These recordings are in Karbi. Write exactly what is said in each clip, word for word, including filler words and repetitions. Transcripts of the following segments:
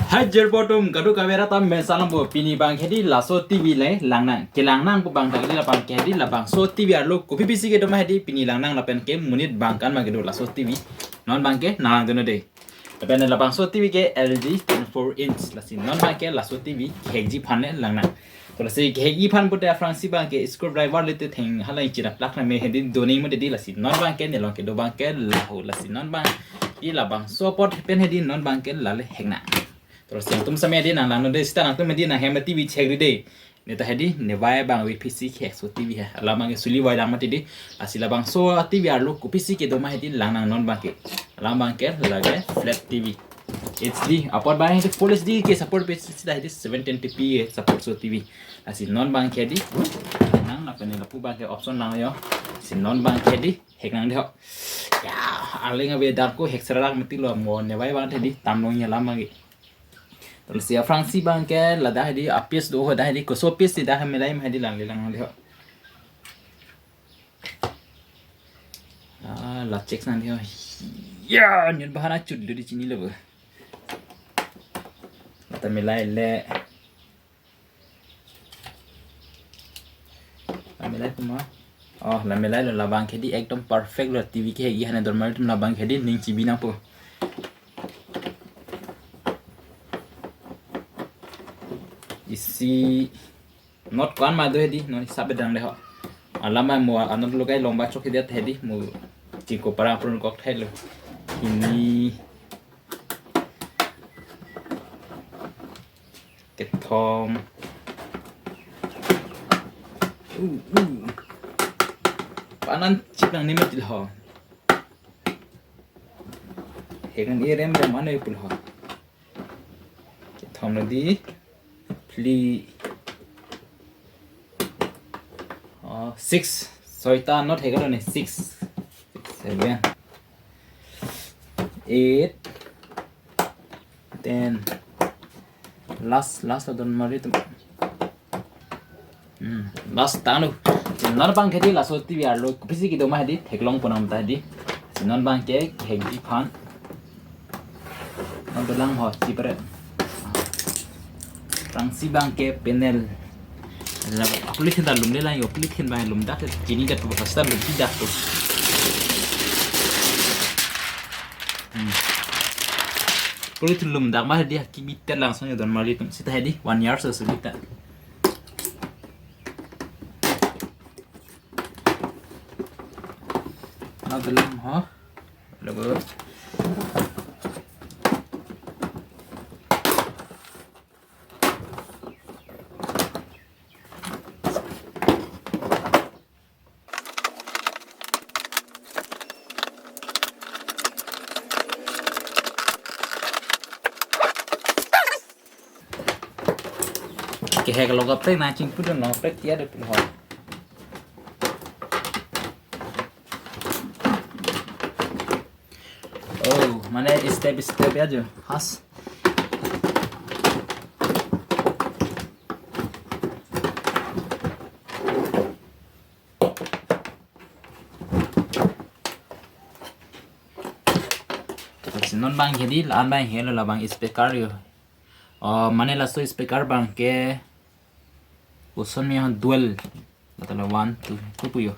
Hai jirpo atum, kadokave rat ta mesen lang po. Pini abang ke hedi laso T V le langnang. Kelangnang pu abang ta hedi labang ke hedi labangso T V arlo kopi pisi kedo ma hedi pini langnang lapen ke monit abang ko-an ma kedo laso T V. Non abang ke nangdunnon dei. Lapen labangso T V ke L G twenty-four inch, lasi non abang ke laso T V kehekji aphan le langnang. To lasi kehekji aphan pute aphrangsi abang ke screwdriver le te theng hala ingchina plak na me hedi doning mo hedi, lasi non abang ke nelong kedo abang ke lahu, lasi non abang ke labangso apot pen hedi non abang ke lale heknang. To lasi nangtum same hedi nanglangdun dei, seta nangtum hedi nanghem T V chek ri dei. Ne ta hedi ne vai abang V P C kehek so T V he. Alam abang ke suli vai lang mati dei. Lasi labangso T V arlo kopi pisi kedo ma hedi langnang non abang ke. Alam abang ke lake flat T V. H D, apot abang hedi full H D ke support pe, seta hedi seven twenty P ke support so T V. Lasi non abang ke hedi nang lapen lapu abang ke option nang yo. Lasi non abang ke hedi heknang dei ho. Ya, aling ave dar ko hek serarak mati lo mo ne vai abang hedi tamlong ya alam abang ke. To lasi aphrangsi abang ke ladak hedi a-piece do ho, dak hedi koso piece si dak milai ma hedi lang le lang dei ho. Ah, la check nang dei ho. Ya, nyun bahan achut lo dei chinilo bo. Lata milai le. La milai pu ma. Oh, la milai lo, labang ke hedi ekdom perfect lo, T V kehekji aphan ne dormar atum labang ke hedi ning chibi nangpo. Isi not ko-an ma do hedi, non hisap bedang dei ho. Alam abang mo anot logai longba chok hedi at hedi mo chingko parang purun kok thai lo. Hini, kethom. Uh, uh. Panan chip nang ni mati ho. Heknang irem rem ano ipul ho. Kethom lo dei. Phli. Oh, six. Soita not heklo ne, six. Six, seven. Eight. Ten. Last, last lo donmar atum. Hmm, last tanglo. Non abang ke hedi laso T V arlo kopi pisi kedo ma hedi theklong ponam ta hedi. Si non abang ke kehekji aphan. Non dolang ho chipre. Aphrangsi abang ke panel. Polythene ta lumle lang yo, polythene abang lumdak chini dat ko, hasta lumdak ko. Hmm. Polythene lumdak ma hedi kibi tet langsung yo donmar atum, seta hedi one year so subita. Nang dolang ho. Labo. Kehek lo kaprek nang chingpudun lo kaprek tiya dei pun ho. Oh, mane step step ya jo. Has. Lasi non abang ke hedi, la-an abang ke helo, labang speaker yo. Oh, mane laso speaker abang ke koson me ho, dual. Lata lo one, two, two pu yo.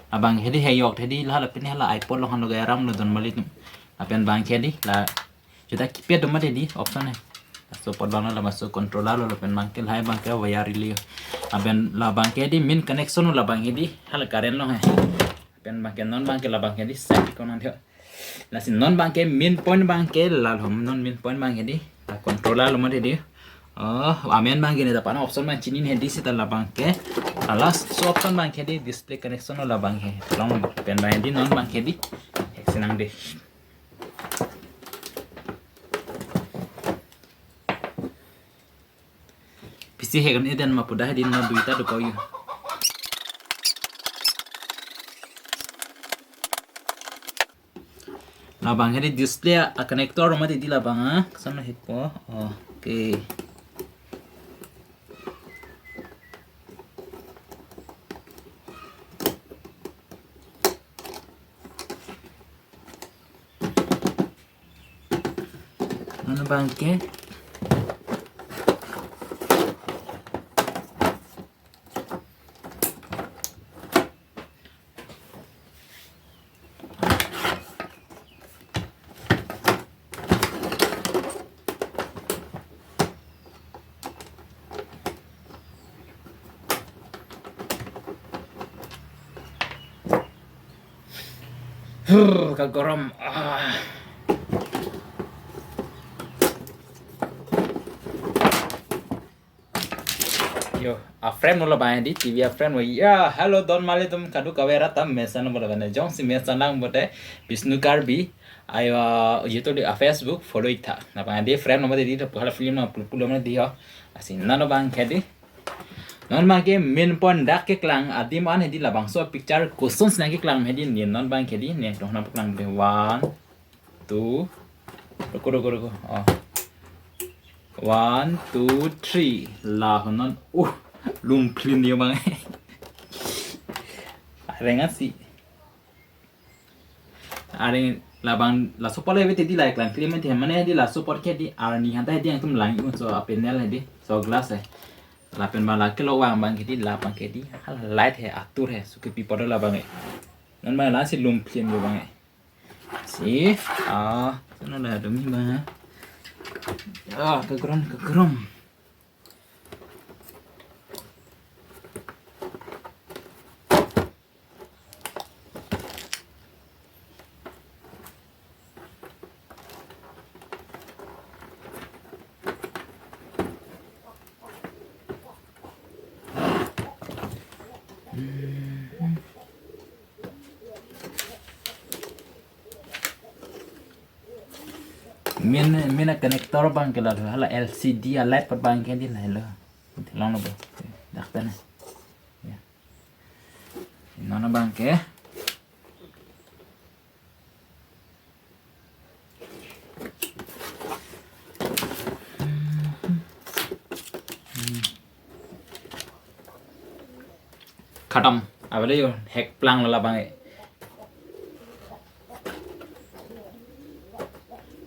Labang ke hedi heyok hedi la lapen hala iPod lo han lo gaya ram lo donmar atum. Lapen abang ke hedi la juta keypad do mati hedi option he. Laso apot abang lo labangso controller lo lapen abang ke lahai abang ke wire relay yo. Lapen labang ke hedi main connection lo labang ke hedi hala current lo he. Lapen abang ke non abang ke labang ke hedi side konan thek. Lasi non abang ke main point abang ke la lo, non main point abang ke hedi la controller lo mati hedi. Oh, amen abang ke ne ta pan option abang chini hedi seta labang ke. Last so option abang ke hedi display connection lo labang ke. Long pen abang hedi non abang ke hedi. Hek si nang dei. Pisi hek an eden ma pu dak hedi non duita do ko yo. Labang hedi display a connector mati hedi labang a. Kesana hek po. Okay. Non abang ke Brr, kagorom. Ah. Yo, a friend lo labang di, T V a friend lo. Ya, hello, don mali atum kadokave rat ta mesen lo labang. Jongsi mesen lang pote, Bishnu Karbi. Ayo, YouTube di a Facebook follow ik tha. Labang di friend lo mate di, hala film lo pulo pulo mate di ho. Lasi non abang ke di. Non abang ke main point dak keklang adim an hedi, labangso picture kosonsi nangkeklang hedi, ne non abang ke di, ne tong nangpaklang de. One, two, ruko, ruko, ruko. Oh. One, two, three. La ho non. Uh, lumplin yo abang. Areng asi. Areng labang laso apot le ave te di, la keklang klim te mane di, laso apot ke di arni hanta di, nangtum lang un, so a panel di, so glass he. Lapen abang la kelok vang abang ke di, la abang ke di, hala light he, atur he, suke pi podo labang e. Non abang lasi lumplin yo abang e. Si, ah, sana la dum abang. Ah, kagorom, kagorom. Main, main a connector abang ke la, hala L C D a light apot abang ke di la lo. Theklong lo bo. Dak ta na. Ya. Non abang ke. Khatam. Avelo yo, hek plang lo labang e.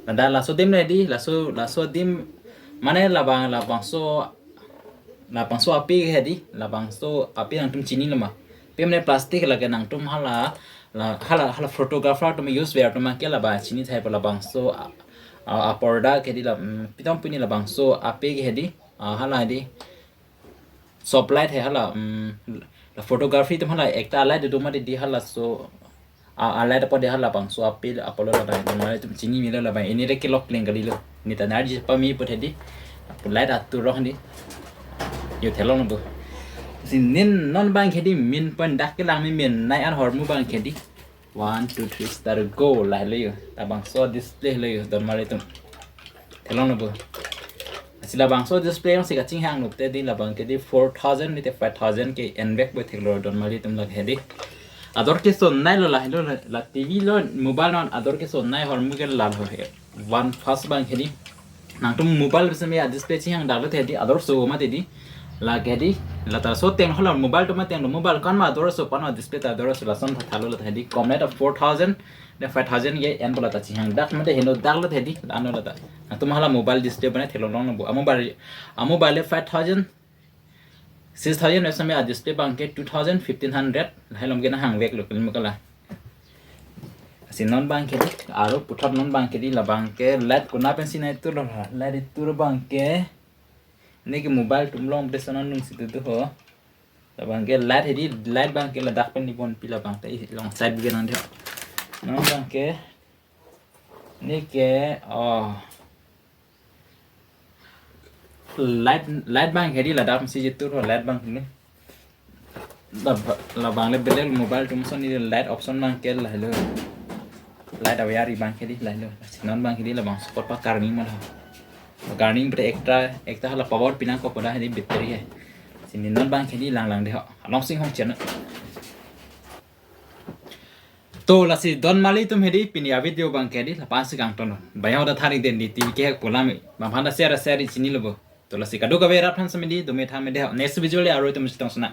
Ladak laso adim le di, laso, laso adim mane labang, labangso, labangso ape ke di, labangso ape nangtum chinilo ma. Pe mane plastic lake nangtum hala, la, hala, hala photographer atum use ver atum ke labang chini thai po, labangso a, a, a porda ke di la, mm, pitom pini labangso ape ke di, ah, hala di. Soft light he hala, mm, la photography atum hala ekta light do mati di, halaso, a, a light apot di hala labangso ape apot lo labang, don mali atum chini melo labang, ini le kelok kling kalilo. Ni ta nerji pame apot he di. Light atur rok di. Yo theklong lo bo. Si nin non abang ke di main point dak kelang me main nai an ahormu abang ke di. One, two, three, start, go. Lahelo yo. Labangso display lo yo, don mali atum. Theklong lo bo. Lasi labangso display jongsi kachinghang nupte di, labang ke di four thousand mite five thousand ke envek bo, theklo don mali atum, lake di. Ador kesonnei lo lahelo, la T V lo mobile non ador kesonnei ahormu ke la lo he. One first abang ke di. Nangtum mobile seme a display chinghang daklo te di, ador so mati di. Lake di, la ta so ateng hala mobile atum ateng lo, mobile ko-an ma ador so, ko-an ma display ta ador so, lason tha thalo la te di. Komne ta four thousand, ne five thousand ke en po, la ta chinghang dak mate heno daklo te di, la ano la ta. Nangtum hala mobile display bane theklong lo bo. A mobile, a mobile five thousand, six thousand seme a display abang ke two thousand, fifteen hundred, lahai along ke nanghang veklo, kelim kala. Lasi non abang ke di, aro puthot non abang ke di, labang ke light konat pensi nai turlo, light itur abang ke. Neke mobile atum along besi anong si tu tu ho. Labang ke light he di, light abang ke ladak pen ni bon pi, labang te along side bi nang di ho. Non abang ke. Neke, oh. Light, light abang ke di ladak si jitu ro light abang ni. Lab-, labang le belek mobile atum ason ni light option abang ke lahelo. Light awayari abang ke di lahelo. Si non abang ke di labangso apot pa karning ma lo. Karning bre ekta, ekta hala power pinang ko poda he di battery he. Si ni non abang ke di lang lang de ho. Along sing hong chen. To lasi don mali atum he di, pini a video abang ke di, lapu-an si kangton. Bayang da thari den di, T V kehek pu lami. Bang aphan ta share, share chinilo bo. To lasi kadokave rat aphan seme di, dome than me de ho. Next video le aro itum chetong sona.